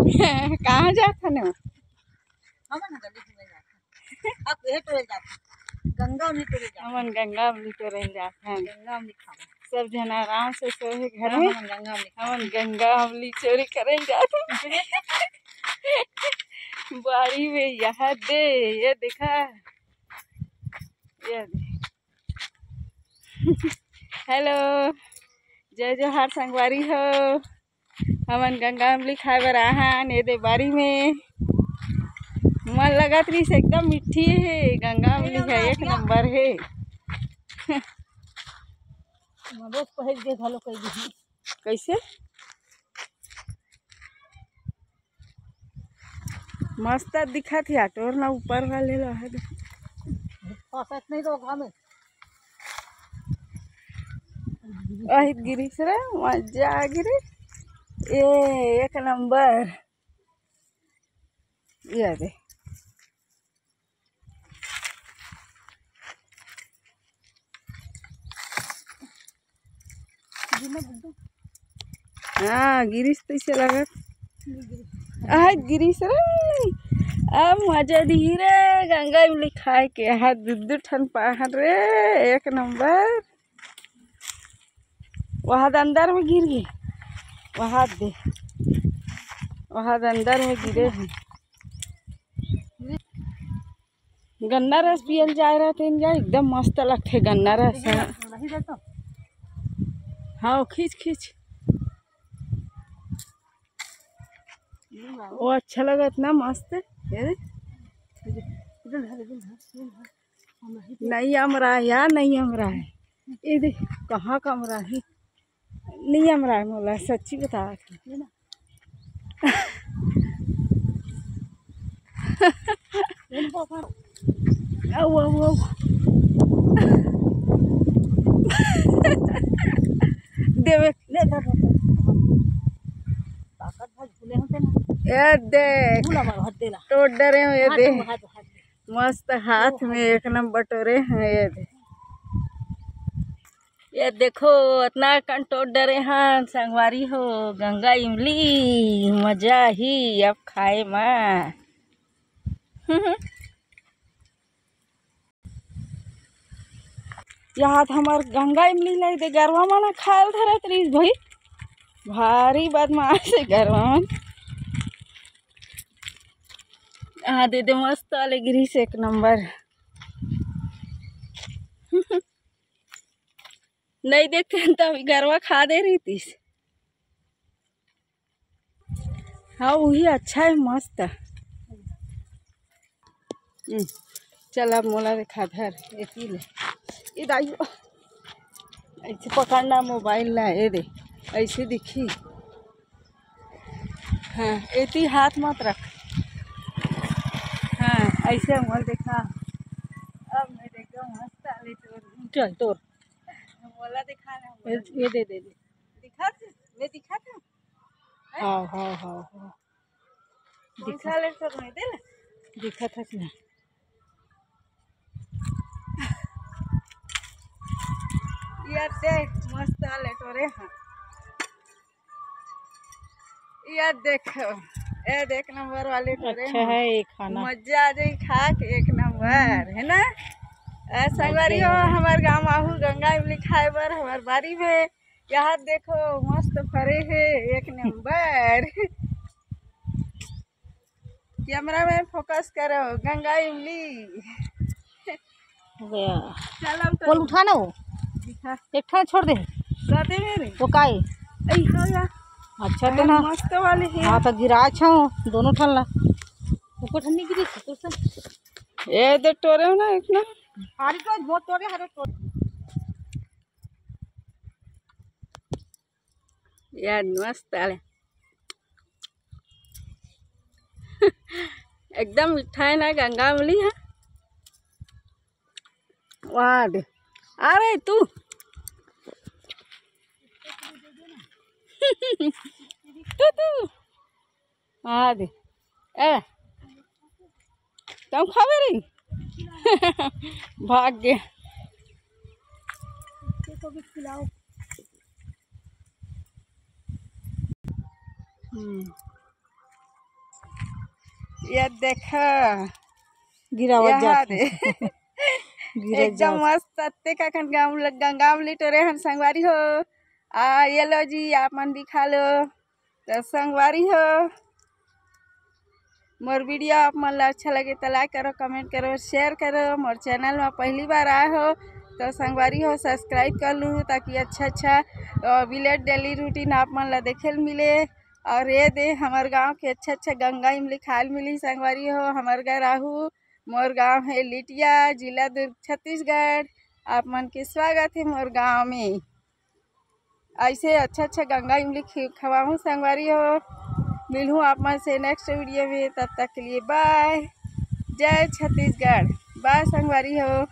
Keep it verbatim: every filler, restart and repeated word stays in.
कहाँ जात हन? हमन ह गंगा घूमे जात हन। अब ये टोरे जात हन। गंगा अमली टोरे जात हन। हमन गंगा अमली टोरे जात हन। गंगा अमली खाबो। सब झन आराम से सोए हे घर में। हमन गंगा अमली खाबो। हमन गंगा अमली चोरी करे जात हन। बारी में यहाँ दे, ये देखा। ये दे। हेलो, जय जोहार संगवारी हो। हमन गंगा अमली खाए बर आहन, ये दे बारी में। मन लगत रहिस, एकदम मिट्ठी हे गंगा अमली हे, एक नंबर हे। मदोस पहल के घलो कह दिही। कैसे? मस्त दिखत हे, टोर ना ऊपर वाले ला हे। फंसत नहीं तो घामे। अहित गिरिस रे, मजा आ गिरी। ए, एक नंबर। ये दे। हाँ, गिरिस तैसे लगत। आज गिरिस रे। अब मजा दिही रे, गंगा इमली खाए के। हाथ दू दू ठन पाहन रे, एक नंबर। वहाँ दे अंदर में गिर गे, वहाँ दे, वहाँ दे अंदर में गिरे हे। गन्ना रस पियल जाए रहते हैं, एकदम मस्त लगथे गन्ना रस ह। हाँ, खींच खींच, वो अच्छा लगत ना, मस्त। ये दे। नहीं अमरा है यार, नहीं अमरा है। ये दे, कहाँ का अमरा है? नहीं अमरा है मोला, सच्ची बता। आओ, आओ, आओ। देवे। ले, ले, ले, ले। ताकत भाई झूले होते ना। ये देख। झूला मारो, हाथ दे ला। टोर डरे हो, ये हाथ दे। दे, हाथ दे, हाथ दे। मस्त हाथ में एक नंबर टोरे हैं ये दे। ये देखो, अतना कन टोर डरे हैं संगवारी हो, गंगा इमली, मजा ही अब खाए मा। यहाँ तो हमार गंगा इमली नहीं दे, गरवा मन खायल धरत रहीस भाई, भारी बदमाश है गरवा मन। हाँ दे दे, मस्त वाले गिरिस एक नंबर। नहीं देखते हैं तो अभी गरवा खा दे रही थी। हाँ, वही अच्छा है, मस्त। हम्म, चल अब मोला दिखा धर, एती ले। ये दाई, ऐसे पकड़ना मोबाइल ला, ये दे, ऐसे दिखी। हाँ, एती हाथ मत रख। हाँ, ऐसे मोला दिखा। अब मैं देखो मस्त आले तोर। चल तोर। मोला दिखा ना, ये, ये दे दे दे। दिखा थे? मैं दिखा था? हाँ, हाँ, हाँ, हाँ। कौन दिखा। सा ले तो नहीं दे ना? दिखा था कि ना? यार देख, मस्त वाले टोरे हैं। यार देखो, ये देख नंबर वाले टोरे अच्छा हैं। है ये खाना। मजा आ जाए खा के, एक नंबर, है ना? ए, संगवारी हो, हमार गांव आहू गंगा इमली खाए बर, हमार बारी में। यहाँ देखो, मस्त फरे हे, एक नंबर। कैमरामैन फोकस करो, गंगा इमली। हो गया। चल, अब तो बोल, उठा ना वो। दिखा। एक ठो छोड़ दे। कर दे मेरे। वो काई? ऐ, हो गया। अच्छा तो ना। मस्त वाले हैं। हाँ, तो गिरा छो, दोनों ठन ला। ऊपर ठन नहीं गिरी, तो से। ये दे टोरे हो ना, एक ना। हारी को बहुत टोरे, हरे टोरे। यार मस्त आले। एकदम मीठा है ना गंगा अमली है। वाह दे। आ रहे तू। तू, तू। आ दे। ए। तुम खावे रही? भाग गए। इसको भी खिलाओ। हम्म। ये देखा, गिरावत जात हे। गिरत एकदम जात। मस्त अत्ते का खन गंगा इमली टोरे हन संगवारी हो। आ ये लो जी, आप मन भी खा लो। तो संगवारी हो, मोर वीडियो आप मन ला अच्छा लगे तो लाइक करो, कमेंट करो, शेयर करो। मोर चैनल में पहली बार आए हो तो संगवारी हो, सब्सक्राइब कर लू, ताकि अच्छा अच्छा विलेज डेली रूटीन आप मन ला देखे ल मिले। और ये दे हमर गांव के अच्छा अच्छा गंगा इमली खाए ल मिली संगवारी हो। हमर घर आहू, मोर गांव है लिटिया, जिला दुर्ग, छत्तीसगढ़। आप मन के स्वागत है मोर गांव में। ऐसे अच्छा अच्छा गंगा इमली खि-, खवाहूँ संगवारी हो। मिलहूँ आप मन से नेक्स्ट वीडियो में, तब तक के लिए बाय। जय छत्तीसगढ़, बाय संगवारी हो।